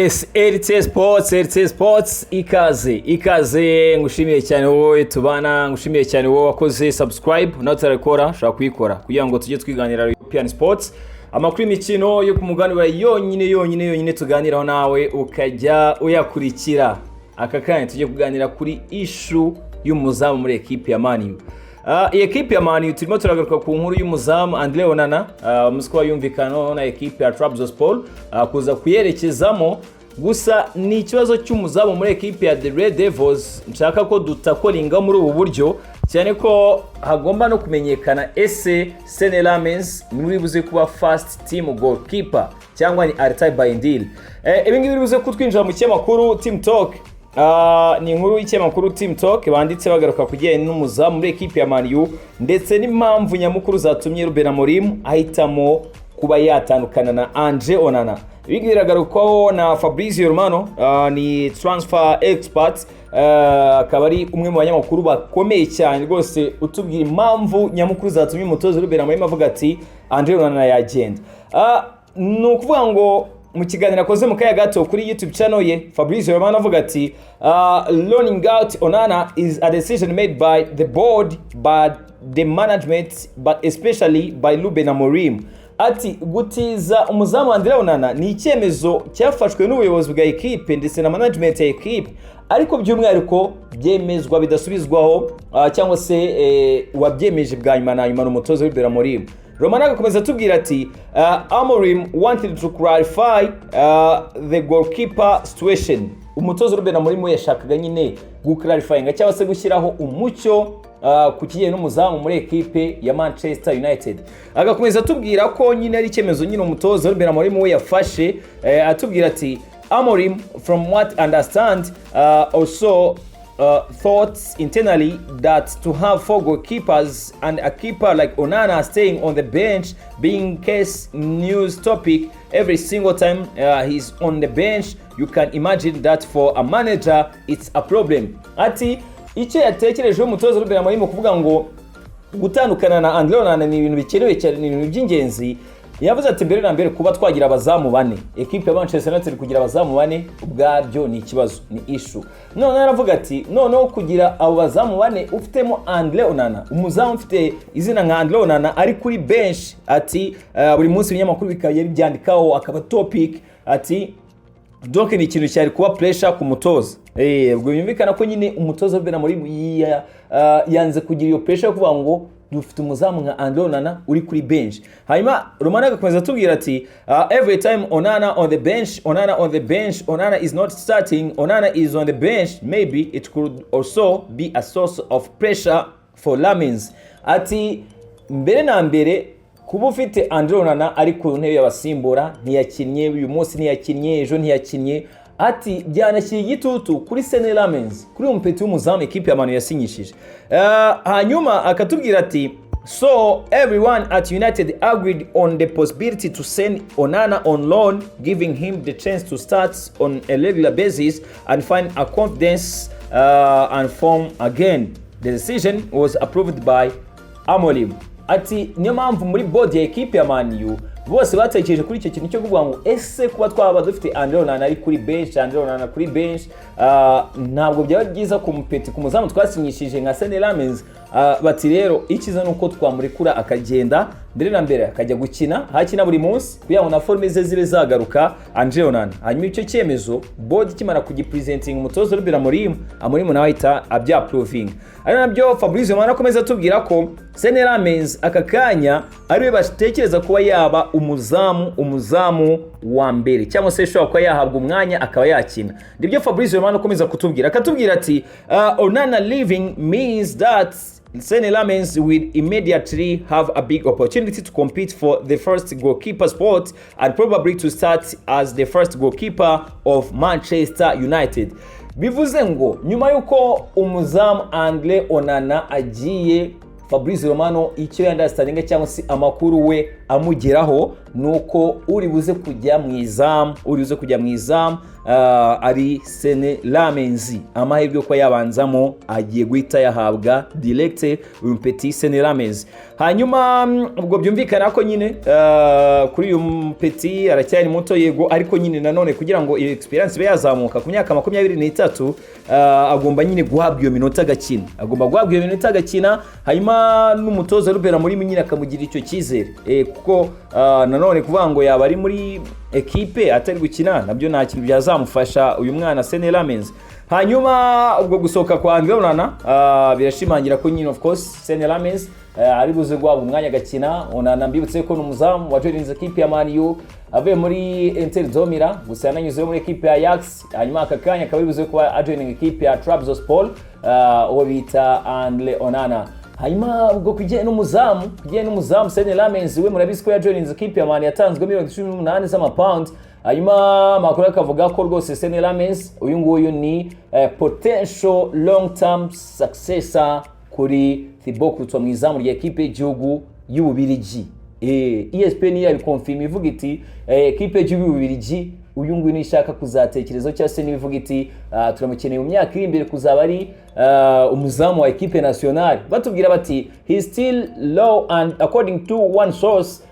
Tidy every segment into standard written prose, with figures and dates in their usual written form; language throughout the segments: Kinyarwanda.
Yes, RT Sports, RT Sports, ikaze, ikaze. Ngushimiye cyane wowe tubana, ngushimiye cyane wowe wakoze subscribe. Nawe utarakora ushobora kuyikora kugira ngo tujye twiganira European Sports, amakuru y'imikino yo ku mugabane yonyine yonyine yonyine tuganiraho, nawe ukajya uyakurikira. Aka kanya tujye kuganira kuri issue y'umuzamu muri ekipe ya Man U. Iyi ekipe ya Man U, turimo turagaruka ku nkuru y'umuzamu Andre Onana, umuswa yumvikana na ekipe ya Trabzonspor kuza kuyerekezamo. Gusa ni ikibazo cy'umuzamu muri ekipe ya The Red Devils nshaka ko dutacklinga muri ubu buryo, cyane ko hagomba no kumenyekana ese Senne Lammens ni muri buze kuba first team goalkeeper cyangwa ni Altay Bayindir. Ibi ngibi biri buze kutwinjira mu kinyamakuru Team Talk. Ni inkuru y'ikinyamakuru Team Talk banditse bagaruka ku kijyanye n'umuzamu muri ekipe ya Man U ndetse n'impamvu nyamukuru zatumye Ruben Amorim ahitamo kuba yatandukana na Andre Onana. Ibi ngibi biragarukwaho na Fabrizio Romano, ni transfer expert, akaba ari umwe mu banyamakuru bakomeye cyane rwose, utubwira impamvu nyamukuru zatumye umutoza Ruben Amorim avuga ati Andre Onana yagenda. Ni ukuvuga ngo mu kiganiro akoze mu kanya gato kuri YouTube channel ye, Fabrizio Romano avuga ati "Loaning out Onana is a decision made by the board, by the management, but especially by Ruben Amorim." Ati gutiza umuzamu Andre Onana ni icyemezo cyafashwe n'ubuyobozi bwa ekipe ndetse na management ya ekipe, ariko by'umwihariko byemezwa bidasubizwaho, cyangwa se uwabyemeje bwa nyuma na nyuma ni umutoza Ruben Amorim. Romano agakomeza atubwira ati "Amorim wanted to clarify the goalkeeper situation." Umutoza Ruben Amorim we yashakaga nyine guclarifyinga cyangwa se gushyiraho umucyo ku kijyanye n'umuzamu muri ekipe ya Manchester United. Agakomeza atubwira ko nyine ari icyemezo nyine umutoza Ruben Amorim we yafashe, atubwira ati "Amorim, from what I understand, also thoughts internally that to have four goalkeepers and a keeper like Onana staying on the bench, being case news topic every single time he's on the bench, you can imagine that for a manager it's a problem." Ati icyo yatekerejeho umutoza Ruben Amorim kuvuga ngo gutandukana na Andre Onana ni ibintu bikenewe cyane, ni ibintu by'ingenzi. Yavuze ati mbere na mbere kuba twagira abazamu bane, ekipe ya Manchester United kugira abazamu bane ubwabyo ni ikibazo, ni issue. Noneho aravuga ati noneho kugira abo bazamu bane ufitemo Andre Onana, umuzamu ufite izina nka Andre Onana ari kuri bench, ati buri munsi ibinyamakuru bikajya bibyandikaho akaba topic, ati donc ni ikintu cyari kuba pressure ku mutoza. Ubwo byumvikana ko nyine umutoza Ruben Amorim yanze kugira iyo pressure yo kuvuga ngo dufite umuzamu nka Andre Onana uri kuri bench. Hanyuma Romano agakomeza atubwira ati "Every time Onana on the bench, Onana on the bench, Onana is not starting, Onana is on the bench, maybe it could also be a source of pressure for Lammens." Ati mbere na mbere kuba ufite Andre Onana ari ku ntebe y'abasimbura, ntiyakinnye uyu munsi, ntiyakinnye ejo, ntiyakinnye, ati byanashyira igitutu kuri Senne Lammens, kuri uyu mupeti w'umuzamu ekipe ya Man U yasinyishije. Hanyuma akatubwira ati "So everyone at United agreed on the possibility to send Onana on loan, giving him the chance to start on a regular basis and find a confidence and form again. The decision was approved by Amorim." Ati niyo mpamvu muri board ya ekipe ya Man U bose batekereje kuri icyo kintu cyo kuvuga ngo ese kuba twaba dufite Andre Onana ari kuri bench, Andre Onana kuri bench, ntabwo byaba byiza ku mupeti, ku muzamu twasinyishije nka Senne Lammens. Bati rero icyiza ni uko twamurekura akagenda, mbere na mbere akajya gukina, hakina buri munsi kugira ngo na forme ze zibe zagaruka, Andre Onana. Hanyuma icyo cyemezo board ikimara kugipresentinga umutoza Ruben Amorim, Amorim nawe ahita abyapprovinga. Ari nabyo Fabrizio Romano akomeza atubwira ko Senne Lammens aka kanya ariwe batekereza kuba yaba umuzamu wa mbere cyangwa se ushobora kuba yahabwa umwanya akaba yakina. Nibyo Fabrizio Romano akomeza kutubwira, akatubwira ati "Onana leaving means that Senne Lammens will immediately have a big opportunity to compete for the first goalkeeper spot and probably to start as the first goalkeeper of Manchester United." Bivuze ngo nyuma y'uko umuzamu Andre Onana agiye, Fabrizio Romano icyo yaunderstandinga cyangwa se amakuru we amugeraho ni uko uri buze kujya mu izamu, uri buze kujya mu izamu. ari Senne Lammens. Amahirwe yo kuba yabanzamo agiye guhita yahabwa direct uyu petit Senne Lammens. Hanyuma ubwo byumvikana ko nyine kuri uyu petit aracyari muto, yego, ariko nyine nanone kugira ngo iyo experience ibe yazamuka ku myaka 23, agomba nyine guhabwa iyo minota agakina, agomba guhabwa iyo minota agakina. Hanyuma n'umutoza Ruben Amorim nyine akamugira icyo cyizere, kuko nanone kuvuga ngo yaba ari muri ekipe atari gukina, nabyo nta kintu byazamufasha uyu mwana Senne Lammens. Hanyuma ubwo gusohoka kwa Andre Onana birashimangira ko nyine, of course, Senne Lammens ari buze guhabwa umwanya agakina. Onana, mbibutse ko ni umuzamu wa joininze ekipe ya Man U avuye muri Inter de Milan, gusa yananyuzeho muri ekipe ya Ajax. Hanyuma aka kanya akaba ari buze kuba ajoininga ekipe ya Trabzonspor, uwo bita Andre Onana. Hanyuma ubwo kujyanye n'umuzamu Senne Lammens, we murabizi ko yajoininze ekipe ya Man, yatanzwe miliyoni 18 z'amapawundi. Hanyuma amakuru akavuga ko rwose Senne Lammens uyu nguyu ni potential long term successor kuri Thibaut Courtois mu izamu rya ekipe y'igihugu y'Ububirigi. ESPN yabikonfirma, ivuga iti ekipe y'igihugu y'Ububirigi uyu nguyu nishaka kuzatekerezaho, cyangwa se niba ivuga iti turamukeneye mu myaka iri imbere kuzaba ari umuzamu wa ekipe nationale. Batubwira bati he still low and, according to one source,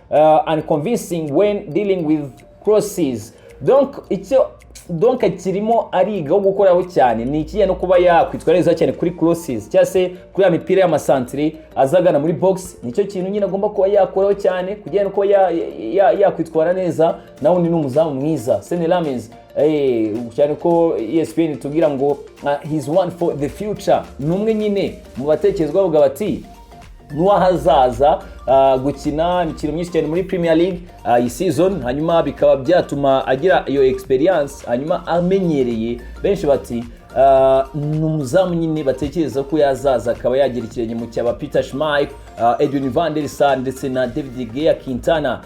unconvincing when dealing with crosses. Donc icyo donc akirimo arigaho gukoraho cyane ni ikijyanye no kuba yakwitwara neza cyane kuri crosses, cyangwa se kuri ya mipira y'amasantire azagana muri box. Nicyo kintu nyine agomba kuba yakoraho cyane kugira no kuba yakwitwara neza. Nawe ni n'umuzamu mwiza Senne Lammens, cyane ko ESPN itubwira ngo he's one for the future. Ni umwe nyine mu batekerezwa bavuga bati n'uwahazaza gukina imikino myinshi cyane muri Premier League iyi season, hanyuma bikaba byatuma agira iyo experience, hanyuma amenyereye. Benshi bati ni umuzamu nyine batekereza ko yazaza akaba yagira ikirenge mu cyaba Peter Schmeichel, Edwin van der Sar ndetse na David Gea Quintana,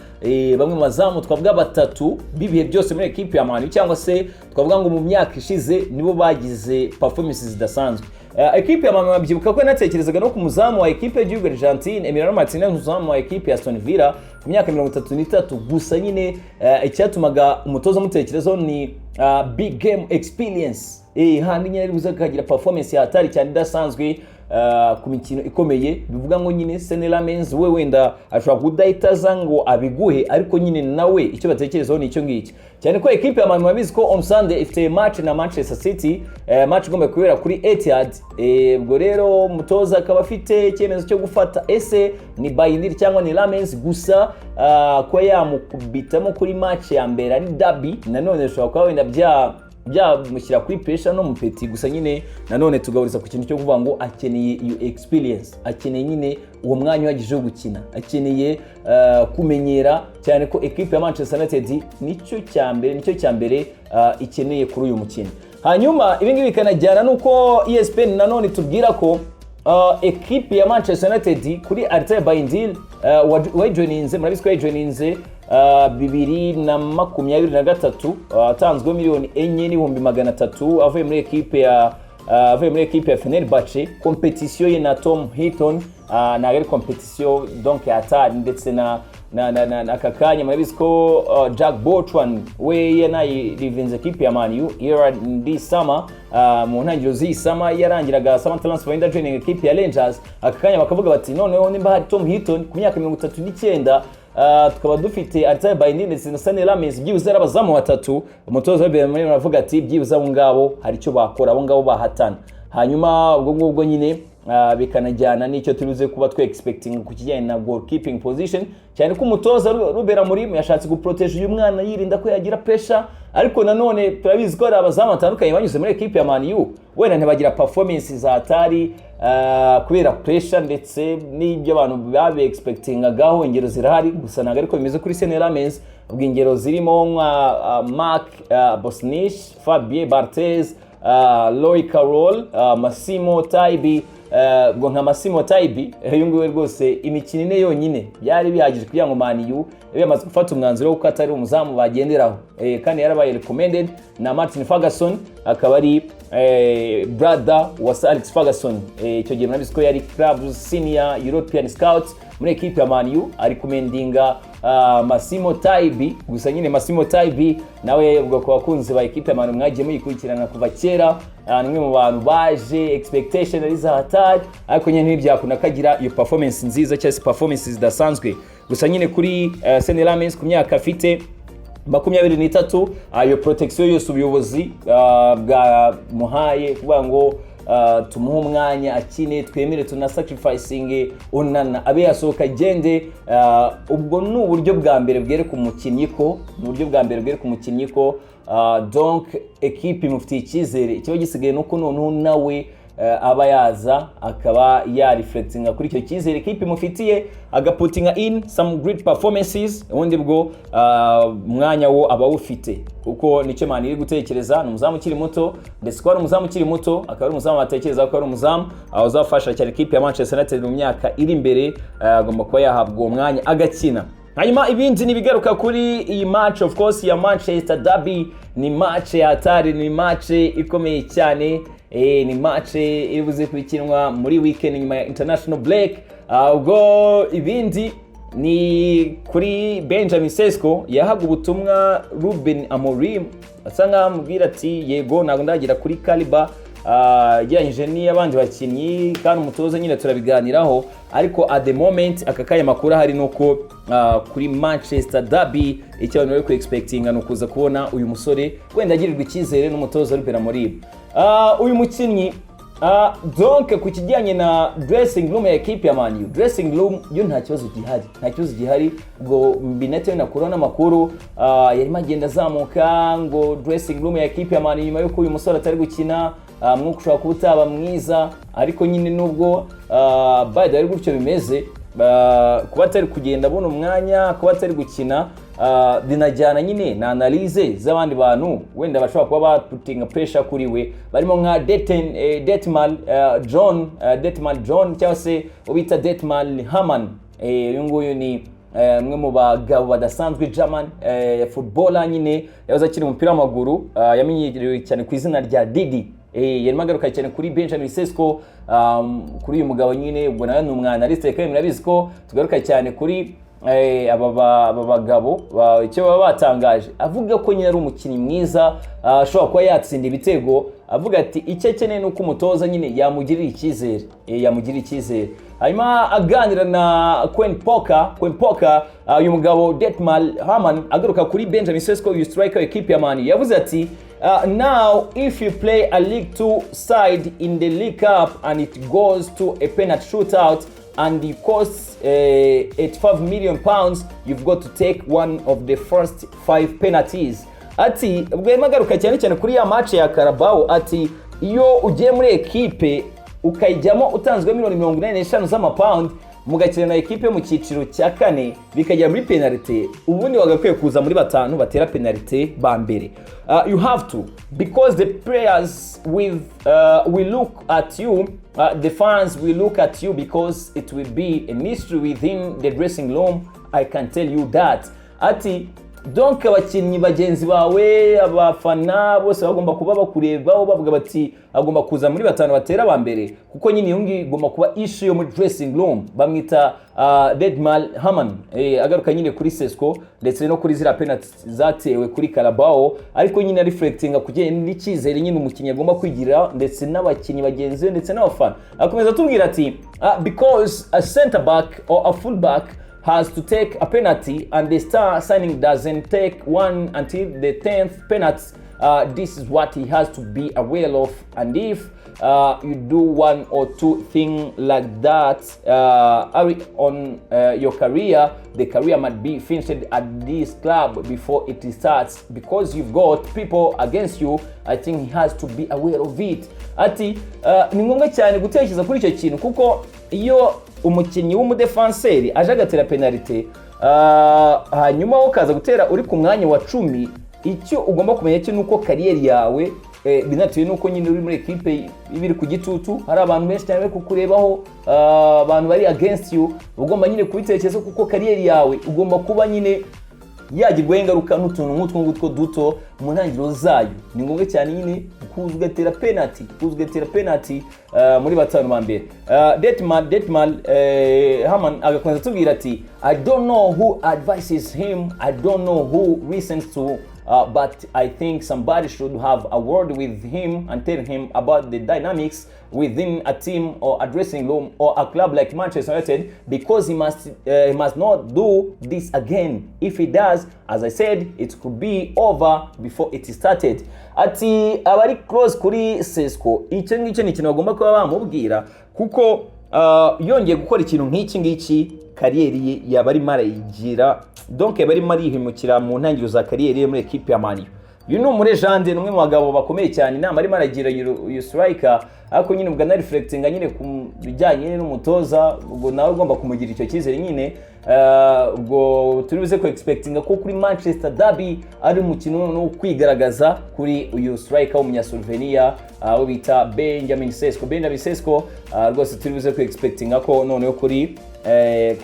bamwe mu bazamu twavuga batatu b'ibihe byose muri ekipe ya Man U, cyangwa se twavuga ngo mu myaka ishize nibo bagize performances zidasanzwe. Ekipe ya Man U, babyibuka ko yanatekerezaga no ku muzamu wa ekipe y'igihugu Argentine, Emiliano Martinez, umuzamu wa ekipe ya Aston Villa ku myaka 33. Gusa nyine icyatumaga umutoza amutekerezaho ni big game experience, handi nyine ari buze akagira performance hatari cyane idasanzwe ku mikino ikomeye. Bivuga ngo nyine Senne Lammens we wenda ashobora kudahita aza ngo abiguhe, ariko nyine nawe icyo batekerezaho ni icyo ngicyo, cyane ko ekipe ya Man U murabizi ko on Sunday ifite match na Manchester City, match igomba kubera kuri Etihad. Ubwo rero umutoza akaba afite icyemezo cyo gufata, ese ni Bayindir cyangwa ni Lammens? Gusa kuba yamukubitamo kuri match ya mbere ari derby, nanone bishobora kuba wenda byamushyira kuri pressure no mu petit. Gusa nyine nanone tugahuriza ku kintu cyo kuvuga ngo akeneye iyo experience, akeneye nyine uwo mwanya uhagije wo gukina, akeneye kumenyera, cyane ko ekipe ya Manchester United nicyo cya mbere ikeneye kuri uyu mukino. Hanyuma ibi ngibi bikanajyana n'uko ESPN nanone tubwira ko ekipe ya Manchester United kuri Altay Bayindir wayijoininze, murabizi ko yayijoininze 2023, atanzwe miliyoni 4.300 avuye muri ekipe ya Fenerbahce. Competition ye na Tom Heaton ntabwo ari competition donc hatari, ndetse na aka kanya murabizi ko Jack Butland we yanayileavinze ekipe ya Man U this summer, mu ntangiriro z'iyi summer yarangiraga summer transfer window, joining ekipe ya Rangers. Aka kanya bakavuga bati noneho nimba hari Tom Heaton ku myaka 39, tukaba dufite Altay Bayindir ndetse na Senne Lammens, byibuze ari abazamu batatu, umutoza wa Bayern Munich aravuga ati byibuze abo ngabo hari icyo bakora, abo ngabo bahatana. Hanyuma ubwo ngubwo nyine bikanajyana n'icyo turuze kuba twe expecting ku kijyanye na goalkeeping position, cyane ko umutoza Ruben Amorim yashatse guproteje uyu mwana, yirinda ko yagira pressure. Ariko nanone turabizi ko hari abazamu batandukanye banyuze muri ekipe ya Man U, wenda ntibagira performance za hatari kubera pressure ndetse n'ibyo abantu babe expectingagaho. Ingero zirahari, gusa ntabwo ariko bimeze kuri Senne Lammens. Ubwo ingero zirimo nka Mark Bosnich, Fabien Barthez, Loic Carroll, Massimo Taibi. Ubwo nka Massimo Taibi, uyu nguyu rwose imikino 4 yonyine byari bihagije kugira ngo Man U ibe yamaze gufata umwanzuro w'uko atari umuzamu bagenderaho. Kandi yarabaye recommended na Martin Ferguson, akaba ari brother wa Sir Alex Ferguson. Icyo gihe murabizi ko yari club senior European scout muri ekipe ya Man U, ari commendinga Massimo Taibi. Gusa nyine Massimo Taibi nawe ubwo ku bakunzi ba ekipe ya Man U mwagiye muyikurikirana kuva kera, ni umwe mu bantu baje expectation ari za hatari, ariko nyine ntibyakunda kagira iyo performance nziza cyangwa se performance zidasanzwe. Gusa nyine kuri Senne Lammens, ku myaka afite 23, iyo protection yose ubuyobozi bwamuhaye kuvuga ngo tumuhe umwanya akine, twemere tuna sacrificing Onana abe yasohoka agende, ubwo ni uburyo bwa mbere bwereka umukinnyi ko ni uburyo bwa mbere bwereka umukinnyi ko donc ekipe imufitiye icyizere. Ikiba gisigaye nuko noneho nawe aba yaza akaba yareflectinga kuri icyo cyizere ekipe imufitiye, agaputinga in some great performances, ubundi bwo umwanya wo aba awufite, kuko nicyo Man iri gutekereza. Ni umuzamu ukiri muto, ndetse kuba ari umuzamu ukiri muto, akaba ari umuzamu batekereza ko ari umuzamu uzafasha cyane ekipe ya Manchester United mu myaka iri imbere. Agomba kuba yahabwa uwo mwanya agakina. Hanyuma ibindi ni ibigaruka kuri iyi match, of course, ya Manchester Derby. Ni match ya hatari, ni match ikomeye cyane, ni match iri buze kubikinwa muri weekend nyuma ya international break. Ubwo ibindi ni kuri Benjamin Sesko, yahaga ubutumwa Ruben Amorim, asa nkaho amubwira ati: "Yego, ntabwo ndagera kuri caliber ugereranyije n'iy'abandi bakinnyi, kandi umutoza nyine turabiganiraho." Ariko at the moment, aka kanya, amakuru ahari ni uko kuri Manchester Derby icyo abantu bari ku expectinga ni ukuza kubona uyu musore wenda agirirwa icyizere n'umutoza Ruben Amorim. Uyu mukinnyi, donc ku kijyanye na dressing room ya ekipe ya Man U, dressing room yo nta kibazo gihari, nta kibazo gihari. Ubwo binatewe na corona, amakuru yarimo agenda azamuka ngo dressing room ya ekipe ya Man U nyuma y'uko uyu musore atari gukina, mwuka ushobora kuba utaba mwiza. Ariko nyine nubwo by the way gutyo bimeze, kuba atari kugenda abona umwanya, kuba atari gukina, binajyana nyine na analyse z'abandi bantu wenda bashobora kuba baputinga pressure kuri we, barimo nka Detmar John, Detmar John cyangwa se ubita Detmar Hamann. Uyu nguyu ni umwe mu bagabo badasanzwe, German footballer nyine yahoze akina umupira w'amaguru, yamenyerewe cyane ku izina rya Didi. Yarimo agaruka cyane kuri Benjamin Sesko, kuri uyu mugabo nyine, ubwo nawe ni umwanalyste, kandi murabizi ko tugaruka cyane kuri aba bagabo icyo baba batangaje. Avuga ko nyine ari umukinnyi mwiza, ashobora kuba yatsinda ibitego. Avuga ati icyo akeneye ni uko umutoza nyine yamugirira icyizere, yamugirira icyizere. Hanyuma aganira na Quen Poker, uyu mugabo Detmar Hamann agaruka kuri Benjamin Sesko, uyu striker equipe ya Man U, yavuze ati: "Now if you play a League 2 side in the League Cup and it goes to a penalty shootout and it costs £85 million, you've got to take one of the first five penalties." Ati ubwo yarimo agaruka cyane cyane kuri ya match ya Carabao, ati iyo ugiye muri ekipe ukayijyamo utanzwe miliyoni 85 z'amapawundi, mugakina na ekipe mu cyiciro cya kane, bikagera muri penalite, ubundi wagakwiye kuza muri batanu batera penalite ba mbere. You have to, because the players with will look at you, the fans will look at you, because it will be an issue within the dressing room, I can tell you that." Ati donc abakinnyi bagenzi bawe, abafana bose bagomba kuba bakurebaho, bavuga bati agomba kuza muri batanu batera ba mbere, kuko nyine iyo ngiyo igomba kuba issue yo muri dressing room. Bamwita Detmar Hamann, agaruka nyine kuri Sesko ndetse no kuri ziriya penalty zatewe kuri Carabao, ariko nyine reflectinga ku n'icyizere nyine umukinnyi agomba kwigirira, ndetse n'abakinnyi bagenzi be, ndetse n'abafana. Akomeza atubwira ati: "Because a center back or a full back has to take a penalty and the star signing doesn't take one until the 10th penalty, this is what he has to be aware of. And if you do one or two things like that early on your career, the career might be finished at this club before it starts, because you've got people against you. I think he has to be aware of it." Ati ni ngombwa cyane gutekereza kuri icyo kintu, kuko iyo umukinnyi w'umudefanseri aje agatera penalite, hanyuma wowe ukaza gutera uri ku mwanya wa 10, icyo ugomba kumenya cyo ni uko carrière yawe Binatewe nuko nyine uri muri ekipe iba iri ku gitutu, hari abantu benshi cyane bari kukurebaho, abantu bari against you. Ugomba nyine kubitekereza kuko career yawe ugomba kuba nyine yagirwaho ingaruka n'utuntu nk'utwo ngutwo duto mu ntangiriro zayo. Ni ngombwa cyane nyine kuza ugatera penalty, kuza ugatera penalty muri batanu ba mbere. Dietmar Hamann agakomeza atubwira ati: "I don't know who advises him, I don't know who listens to, but I think somebody should have a word with him and tell him about the dynamics within a team or a dressing room or a club like Manchester United, because he must not do this again. If he does, as I said, it could be over before it started." Ati abari close kuri Sesko, icyo ngicyo ni ikintu bagomba kuba bamubwira, kuko yongeye gukora ikintu nk'iki ngiki, career ye yaba arimo arayigira, donc yaba arimo arihemukira mu ntangiriro za career ye muri ekipe ya Man U. Uyu ni umu legend, ni umwe mu bagabo bakomeye cyane. Inama arimo aragira uyu striker, ariko nyine ubwo anareflectinga nyine ku bijyanye n'umutoza, ubwo nawe ugomba kumugira icyo cyizere nyine. Ubwo turi buze ku expectinga ko kuri Manchester Derby ari umukino wo kwigaragaza kuri uyu striker w'umunyaslovenia wo bita Benjamin Sesko. Benjamin Sesko rwose turi buze ku expectinga ko noneho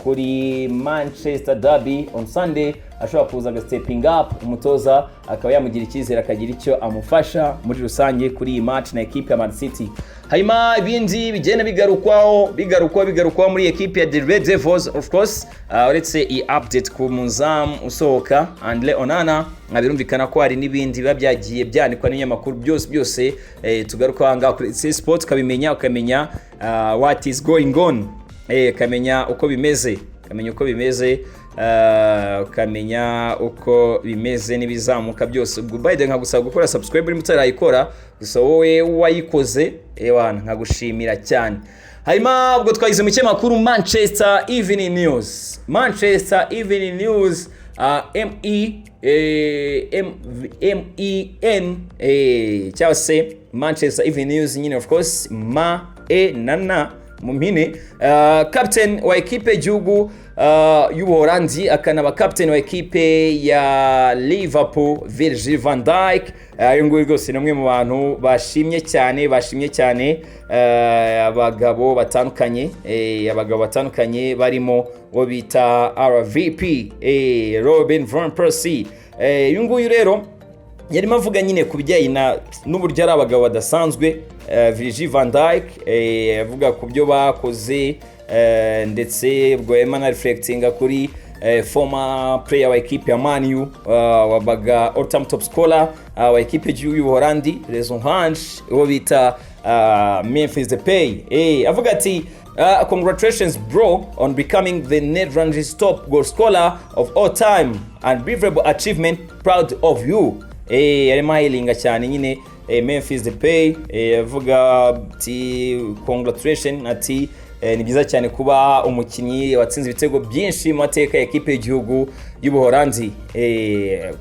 kuri Manchester Derby on Sunday ashobora kuza aga stepping up, umutoza akaba yamugira icyizere, akagira icyo amufasha muri rusange kuri iyi match na ekipe ya Man City. Hanyuma ibindi bigenda bigarukwaho, bigarukwaho, bigarukwaho muri ekipe ya The Red Devils, of course, uretse iyi update ku muzamu usohoka Andre Onana, birumvikana ko hari n'ibindi biba byagiye byandikwa n'ibinyamakuru byose byose. Tugaruka aha ngaha kuri C Sport ukabimenya, ukamenya what is going on, ukamenya uko bimeze, ukamenya uko bimeze, ukamenya uko bimeze n'ibizamuka byose. Ubwo by the way, nkagusaba gukora subscribe urimo utarayikora. Gusa wowe wayikoze, ewana, nkagushimira cyane. Hanyuma ubwo twagize mu kinyamakuru Manchester Evening News, Manchester Evening News, M E M M E N, cyangwa se Manchester Evening News nyine, of course, ma e na na mu mpine. Captain wa ekipe y'igihugu y'Ubuholandi akanaba captain wa ekipe ya Liverpool, Virgil van Dijk, uyu nguyu rwose ni umwe mu bantu bashimye cyane, bashimye cyane abagabo batandukanye, abagabo batandukanye barimo uwo bita RVP, Robin van Persie. Uyu nguyu rero yarimo avuga nyine ku bijyanye n'uburyo ari abagabo badasanzwe. Virgil van Dijk avuga ku byo bakoze, ndetse ubwo yarimo anareflectinga kuri former player wa ekipe ya Man U, wabaga all time top scorer wa ekipe y'igihugu y'Ubuholandi, Les Orange, uwo bita Memphis Depay. Avuga ati: "Congratulations bro on becoming the Netherlands top goal scorer of all time. Unbelievable achievement, proud of you." Yarimo ahiringa cyane nyine Memphis Depay, avuga ati congratulation, ati ni byiza cyane kuba umukinnyi watsinze ibitego byinshi mu mateka ya ekipe y'igihugu y'Ubuholandi,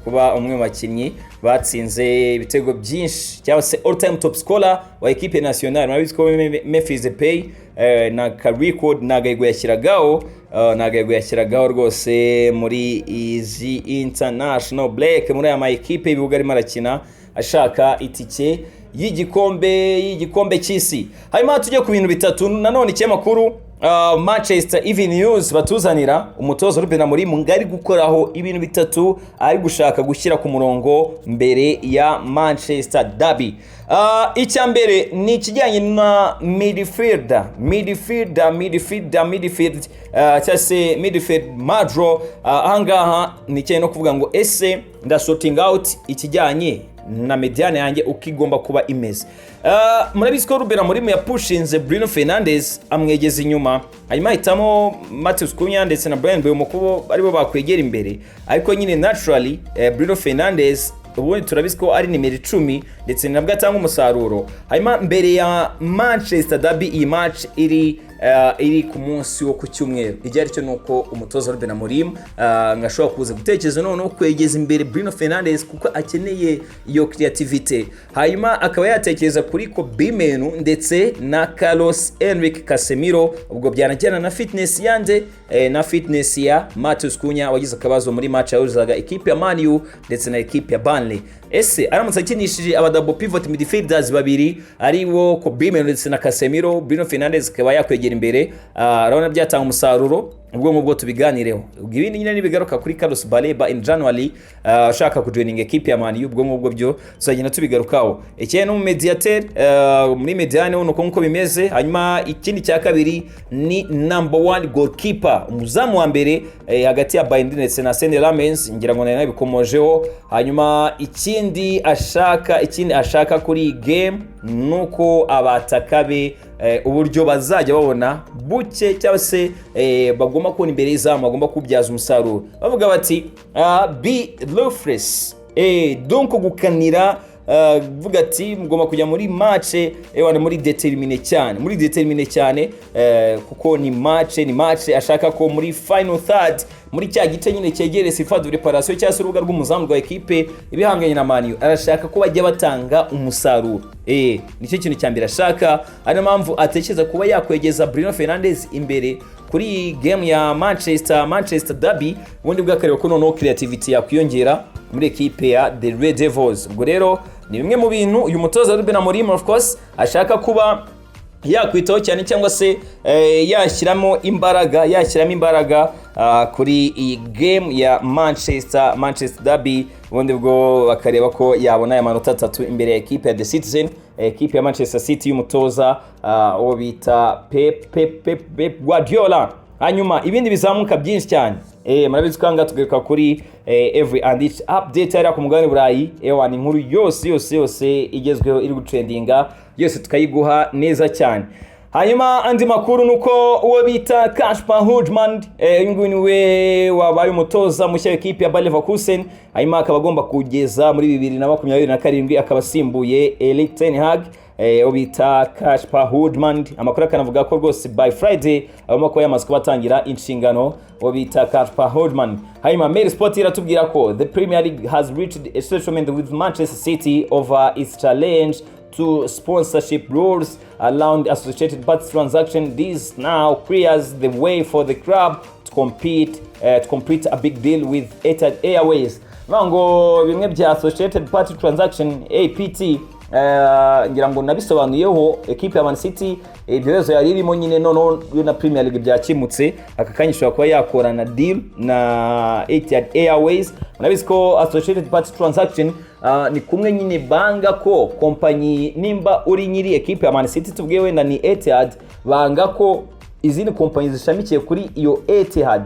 kuba umwe mu bakinnyi batsinze ibitego byinshi cyangwa se all time top scorer wa ekipe nationale. Murabizi ko Memphis Depay na ka record nagahigo yashyiragaho, nagahigo yashyiragaho rwose muri izi international break, muri aya ma ekipe y'ibihugu arimo arakina ashaka itike y'igikombe cy'isi. Hanyuma tujye ku bintu bitatu nanone ikinyamakuru Manchester Evening News batuzanira. Umutoza Ruben Amorim ngo ari gukoraho ibintu bitatu ari gushaka gushyira ku murongo mbere ya Manchester Derby. Icya mbere ni ikijyanye na midfielder, midfielder, midfielder, midfield, cyangwa se midfield madro. Ahangaha ni ikijyanye no kuvuga ngo ese ndasorting out ikijyanye na médiane yanjye uko igomba kuba imeze. Murabizi ko Ruben Amorim yapushinze Bruno Fernandes amwegeza inyuma, hanyuma ahitamo Matheus Cunha ndetse na Bryan Mbeumo kubo aribo bakwegera imbere. Ariko nyine naturally, Bruno Fernandes ubundi turabizi ko ari nimero 10, ndetse nabwo atanga umusaruro. Hanyuma mbere ya Manchester Derby, iyi match iri ku munsi wo ku cyumweru, icyo ari cyo ni uko umutoza Ruben Amorim ngo ashobora kuza gutekereza noneho kwegeza imbere Bruno Fernandes kuko akeneye iyo creativity, hanyuma akaba yatekereza kuri Kobbie Mainoo ndetse na Carlos Henrique Casemiro. Ubwo byanajyana na fitness yande, na fitness ya Matheus Cunha wagize akabazo muri match yahuzaga ekipe ya Man U ndetse na ekipe ya Burnley. Ese aramutse akinishije aba double pivot midfielders babiri, ari bo Kobbie Mainoo ndetse na Casemiro, Bruno Fernandes akaba yakwegera imbere, urabona byatanga umusaruro? Ubwo ngubwo tubiganireho. Ubwo ibindi nyine nibigaruka kuri Carlos Baleba in January, ashaka kujoininga ekipe ya Man U, ubwo ngubwo byo tuzagenda tubigarukaho. Ikindi no mu mediateur, muri médiane nuko nkuko bimeze. Hanyuma ikindi cya kabiri ni number one goalkeeper, umuzamu wa mbere, hagati ya Bayindir ndetse na Senne Lammens, ngira ngo nari nabikomojeho. Hanyuma ikindi ashaka kuri iyi game nuko abataka be, uburyo bazajya babona buke cyangwa se bagomba kubona imbere y'izamu, bagomba kubyaza umusaruro. Bavuga bati "Be ruthless", donc gukanira, vuga ati mugomba kujya muri match ewana muri déterminé cyane, muri déterminé cyane, kuko ni match ashaka ko muri final third, muri cya gice nyine cyegereye surface de réparation cyangwa se urubuga rw'umuzamu rwa ekipe ibihanganye na Man U, arashaka ko bajya batanga umusaruro. Nicyo kintu cya mbere ashaka, ari mpamvu atekereza kuba yakwegeza Bruno Fernandes imbere kuri iyi game ya Manchester Derby, ubundi bwakareba ko noneho creativity yakwiyongera muri ekipe ya The Red Devils. Ubwo rero ni bimwe mu bintu uyu mutoza Ruben Amorim, of course, ashaka kuba yakwitaho cyane cyangwa se yashyiramo imbaraga kuri iyi game ya Manchester Derby, ubundi bwo bakareba ko yabona aya manota 3 imbere ya ekipe ya The Citizen, ekipe ya Manchester City y'umutoza uwo bita Pep Guardiola. Hanyuma ibindi bizamuka byinshi cyane, murabizi ko ahangaha tugaruka kuri every and each update hariya ku mugabane Burayi. Ewa, ni inkuru yose yose yose igezweho iri gutrendinga yose tukayiguha neza cyane. Hanyuma andi makuru ni uko uwo bita Kasper Hjulmand, uyu nguyu niwe wabaye umutoza mushya w'ikipe ya Bayer Leverkusen, hanyuma akaba agomba kugeza muri 2027, akaba asimbuye Erik ten Hag, uwo bita Kasper Hjulmand. Amakuru akanavuga ko rwose by Friday agomba kuba yamaze kuba atangira inshingano, uwo bita Kasper Hjulmand. Hanyuma Mail Sport iratubwira ko the Premier League has reached a settlement with Manchester City over its challenge to sponsorship rules around associated parties transaction. This now clears the way for the club to complete a big deal with Etihad Airways. Bivuga ngo bimwe bya Associated Party Transaction, APT, ngira ngo nabisobanuyeho. Ekipe ya Man City ibyo bibazo yari irimo nyine, noneho yo na Premier League byakemutse, aka kanya ishobora kuba yakorana deal na Etihad Airways. Murabizi ko Associated Party Transaction ni kumwe nyine banga ko kompanyi, nimba uri nyiri ekipe ya Man City, tuvuge wenda ni Etihad, banga ko izindi kompanyi zishamikiye kuri iyo Etihad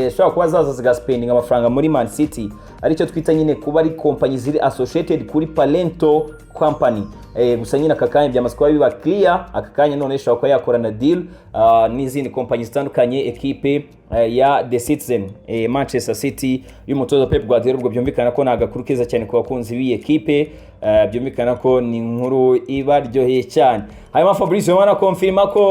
zishobora kuba zaza zigaspendinga amafaranga muri Man City, aricyo twita nyine kuba ari kompanyi ziri associated kuri parent company. Gusa nyine aka kanya byamaze kuba biba clear, aka kanya none ishobora kuba yakorana deal n'izindi kompanyi zitandukanye ekipe ya The Citizen, Manchester City y'umutoza Pep Guardiola. Ubwo byumvikana ko ni agakuru keza cyane ku bakunzi b'iyi ekipe, byumvikana ko ni inkuru ibaryoheye cyane. Hanyuma Fabrizio Romano confirma ko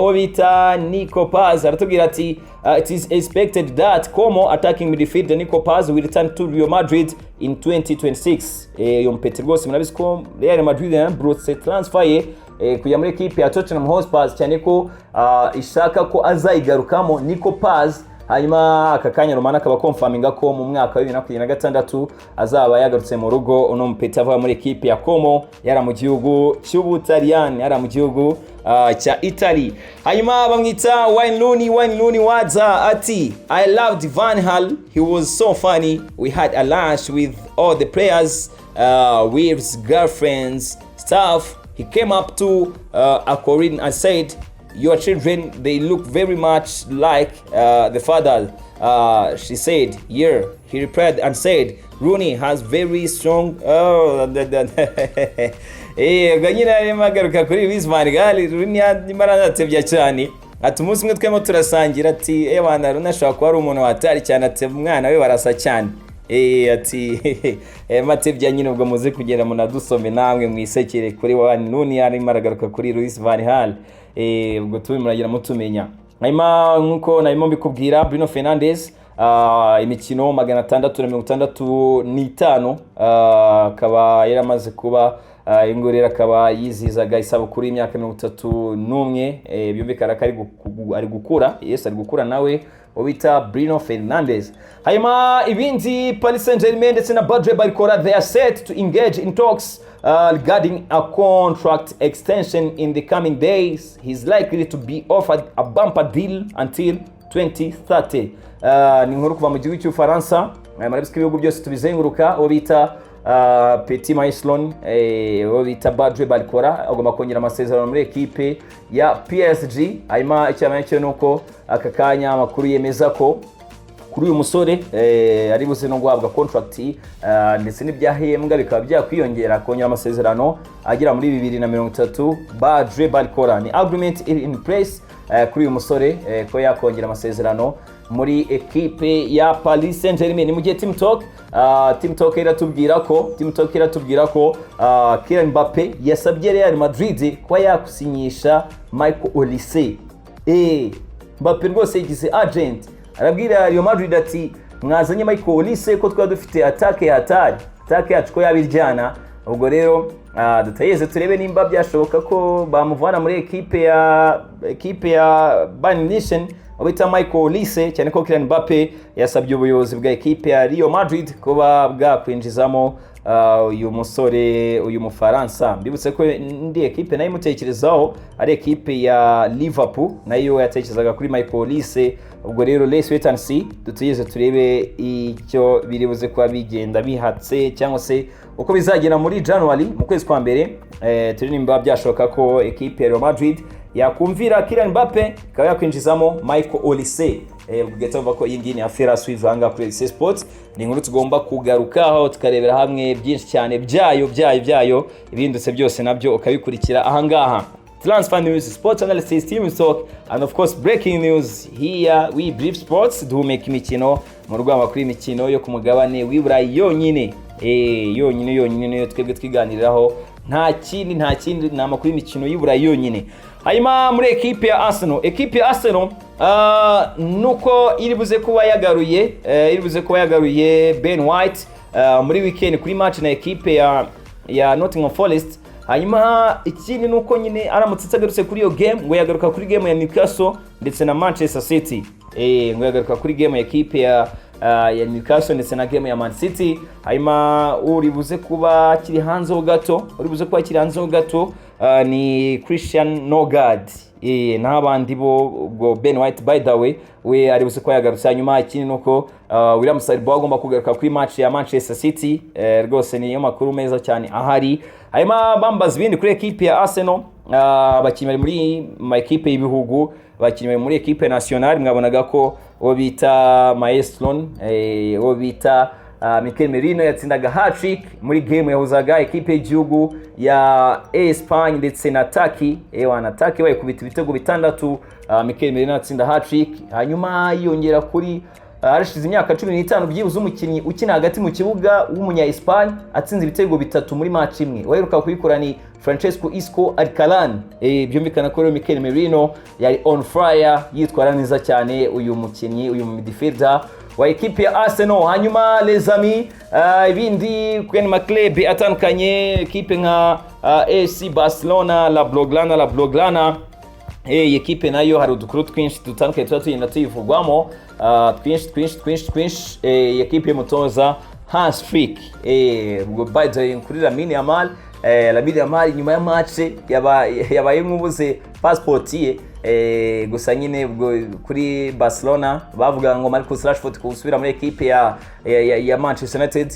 uwo bita Nico Paz, aratubwira ati "It is expected that Como attacking midfielder Nico Paz will return to Real Madrid in 2026." Uyu mupeti rwose murabizi ko Real Madrid yanabrotse transfer ye kujya muri ekipe ya Tottenham Hotspur, cyane ko ishaka ko azayigarukamo Nico Paz. Hanyuma aka kanya Romano akaba confirminga ko mu mwaka wa 2026 azaba yagarutse mu rugo, uno mupeti ava muri ekipe ya Como, yari mu gihugu cy'Ubutaliyani, yari mu gihugu cya Italy. Hanyuma bamwita Wayne Rooney. Wayne Rooney waza ati "I loved Van Gaal, he was so funny. We had a lunch with all the players, with his girlfriends, staff. He came up to Akorin and said, 'Your children, they look very much like the father.' She said, 'Yeah.' He replied and said, 'Rooney has very strong.'" Oh, ubwo nyine arimo agaruka kuri Louis van Gaal. Rooney arimo aranatebya cyane, ati umunsi umwe twemo turasangira, ati ewana, Rooney ashobora kuba ari umuntu watari cyane, ati umwana we barasa cyane. Ati matebya nyine. Ubwo muze kugenda munadusome namwe mwisekere kuri Wayne Rooney, arimo aragaruka kuri Louis van Gaal. Ubwo tube muragira mutumenya. Hanyuma nk'uko narimo mbikubwira, Bruno Fernandes, imikino 665, akaba yaramaze kuba Uyu nguyu rero akaba yizihizaga isabukuru y'imyaka 31. Byumvikana ko ari gukura, yes, ari gukura nawe, uwo bita Bruno Fernandes. Hanyuma ibindi, Paris Saint-Germain ndetse na Bradley Barcola, they are set to engage in talks regarding a contract extension in the coming days. He's likely to be offered a bumper deal until 2030. Ni inkuru kuva mu gihugu cy'Ubufaransa. Murabizi ko ibihugu byose tubizenguruka. Uwo bita Petit Maestro, uwo bita Bradley Barcola, agomba kongera amasezerano muri ekipe ya PSG. Hanyuma icyamenya cyo ni uko aka kanya amakuru yemeza ko kuri uyu musore ari buze no guhabwa contract, ndetse n'ibyahembwa bikaba byakwiyongera, kongera amasezerano agera muri 2030. Bradley Barcola, ni agreement iri in place kuri uyu musore, ko yakongera amasezerano muri ekipe ya Paris Saint-Germain. Ni mu gihe Team Talk iratubwira ko Kylian Mbappe yasabye Real Madrid kuba yakusinyisha Michael Olise. Mbappe rwose yigize agent, arabwira Real Madrid ati: "Mwazanye Michael Olise ko twaba dufite attaque ya hatari, attaque yacu ko yabiryana." Ubwo rero dutayeze turebe nimba byashoboka ko bamuvana muri ekipe ya Bayern Munich, bita Michael Olise, cyane ko Kylian Mbappe yasabye ubuyobozi bwa ekipe ya Real Madrid kuba bwakwinjizamo uyu musore, uyu Mufaransa. Mbibutse ko indi ekipe nayo imutekerezaho ari ekipe ya Liverpool, nayo yatekerezaga kuri Michael Olise. Ubwo rero let's wait and see, dutegereze turebe icyo biri buze kuba bigenda bihatse cyangwa se uko bizagenda muri January, mu kwezi kwa mbere, turi nimba byashoboka ko ekipe ya Real Madrid yakumvira Kylian Mbappe ikaba yakwinjizamo Michael Olise. Ugahita wumva ko iyi ngiyi ni affaire à suivre aha ngaha kuri RC Sports. Ni inkuru tugomba kugarukaho, tukarebera hamwe byinshi cyane byayo, ibindutse byose nabyo ukabikurikira aha ngaha. Transfer news, sports analysis, team talk and of course breaking news. Here we brief sports, duhumeka imikino mu rwego kuri imikino yo ku mugabane w'i Burayi yonyine. Yonyine yonyine niyo twebwe twiganiriraho, nta kindi, nta kindi, ni amakuru y'imikino y'i Burayi yonyine. Hanyuma muri ekipe ya Arsenal, ekipe ya Arsenal nuko iri buze kuba yagaruye Ben White muri weekend kuri match na ekipe ya Nottingham Forest. Hanyuma ikindi ni uko nyine aramutse atagarutse kuri iyo game, ngo yagaruka kuri game ya Newcastle ndetse na Manchester City. Ngo yagaruka kuri game ya ekipe ya Newcastle ndetse na game ya Man City. Hanyuma uri buze kuba akiri hanze ho gato ni Christian Nørgaard. Naho abandi bo, ubwo Ben White, by the way, we ari buze kuba yagarutse. Hanyuma ikindi ni uko William Saliba agomba kugaruka kuri match ya Manchester City. Rwose niyo makuru meza cyane ahari. Hanyuma bambaza ibindi kuri ekipe ya Arsenal, abakinnyi bari muri ma ekipe y'ibihugu, abakinnyi bari muri ekipe nationale. Mwabonaga ko uwo bita Maestro, uwo bita Mikel Merino yatsindaga hat-trick muri game yahuzaga ekipe y'igihugu ya Espagne ndetse na Turkey. Ewa na Turkey bayikubita ibitego 6, Mikel Merino atsinda hat-trick. Hanyuma yiyongera kuri harashize imyaka 15 byibuze umukinnyi ukina hagati mu kibuga w'umunya Espagne atsinze ibitego 3 muri match imwe. Waheruka kubikora ni Francesco Isco Alcalan. Byumvikana ko rero Mikel Merino yari on fire, yitwara neza cyane uyu mukinnyi, uyu midfielder wa ekipe ya Arsenal. Hanyuma les amis, ibindi kuri ma club atandukanye, ekipe nka AC Barcelona, La Blaugrana, La Blaugrana. Iyi ekipe nayo hari udukuru twinshi dutandukanye tuba tugenda tuyivugwamo, twinshi twinshi twinshi twinshi. Iyi ekipe y'umutoza Hans Flick, ubwo by the way kuri Lamine Yamal, Lamine Yamal nyuma ya match yabaye nk'ubuze passport ye. Gusa nyine ubwo kuri Barcelona bavuga ngo Marcus Rashford gusubira muri ekipe ya Manchester United,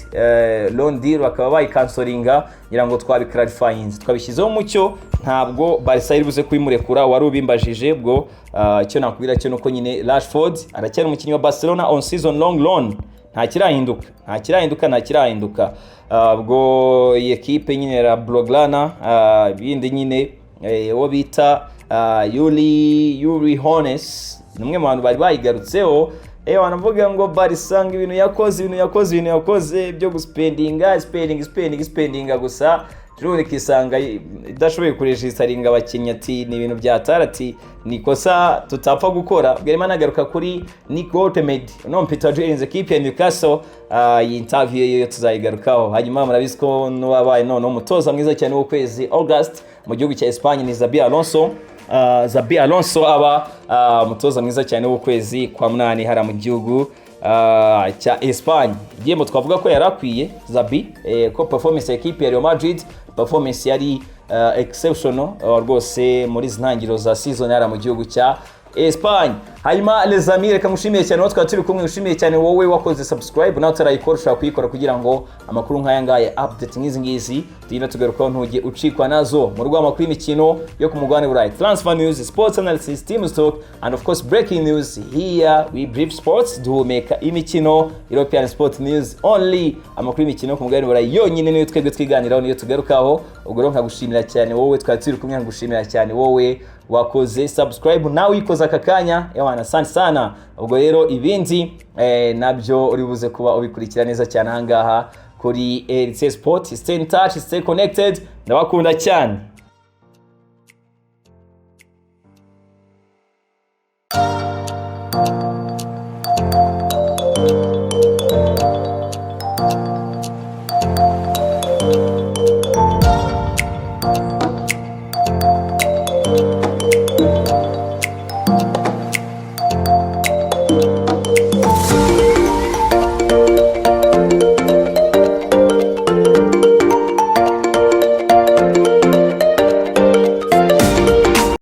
loan deal bakaba bayikansoringa. Ngira ngo twabiclarifyinze, twabishyizeho umucyo, ntabwo Barca iri buze kubimurekura. Wari ubimbajije ubwo, icyo nakubwira cyo nuko nyine Rashford aracyari umukinnyi wa Barcelona on season long loan. Nta kirahinduka, nta kirahinduka, nta kirahinduka. Ubwo iyi ekipe nyine ya Blaugrana, ibindi nyine, uwo bita Uli Hoeneß ni umwe mu bantu bari bayigarutseho. Wanavuga ngo Barca ngo ibintu yakoze, ibintu yakoze, ibintu yakoze byo guspendinga, spending, spending, spendinga gusa. Ejo ikisanga idashoboye kuregisteringa abakinnyi, ati ni ibintu byatara, ati ni ikosa tutapfa gukora. Ubwo arimo anagaruka kuri Nick Woltemade, uno Peter Jones, ekipe ya Newcastle. Iyi interview yo tuzayigarukaho. Hanyuma murabizi ko n'uwabaye none umutoza mwiza cyane w'ukwezi August mu gihugu cya Espagne ni Xabi Alonso. Xabi Alonso aba umutoza mwiza cyane w'ukwezi kwa munani hariya mu gihugu cya Espagne. Igihembo twavuga ko yari akwiye Xabi, ko performance ya ekipe ya Real Madrid, performance yari exceptional rwose muri izi ntangiriro za season hariya mu gihugu cya Espagne. Hanyuma les amis, reka mushimiye cyane wowe twari turi kumwe, ushimiye cyane wowe wakoze subscribe. Nawe utarayikora ushobora kuyikora kugira ngo amakuru nk'aya ngaya, update nk'izi ngizi tugenda tugarukaho, ntujye ucikwa nazo mu rwego amakuru y'imikino yo ku mugabane Burayi, transfer news, sports analysis, team talk and of course breaking news. Here we brief sports, duhumeka imikino, European sport news only. Amakuru y'imikino ku mugabane Burayi yonyine niyo twebwe twiganiraho, niyo tugarukaho. Ubwo rero nkagushimira cyane wowe twari turi kumwe, nkagushimira cyane wowe wakoze subscribe, nawe uyikoze aka kanya, ewana, asante sana. Ubwo rero ibindi nabyo uri buze kuba ubikurikira neza cyane ahangaha kuri RC Sport. Stay in touch, stay connected, ndabakunda cyane.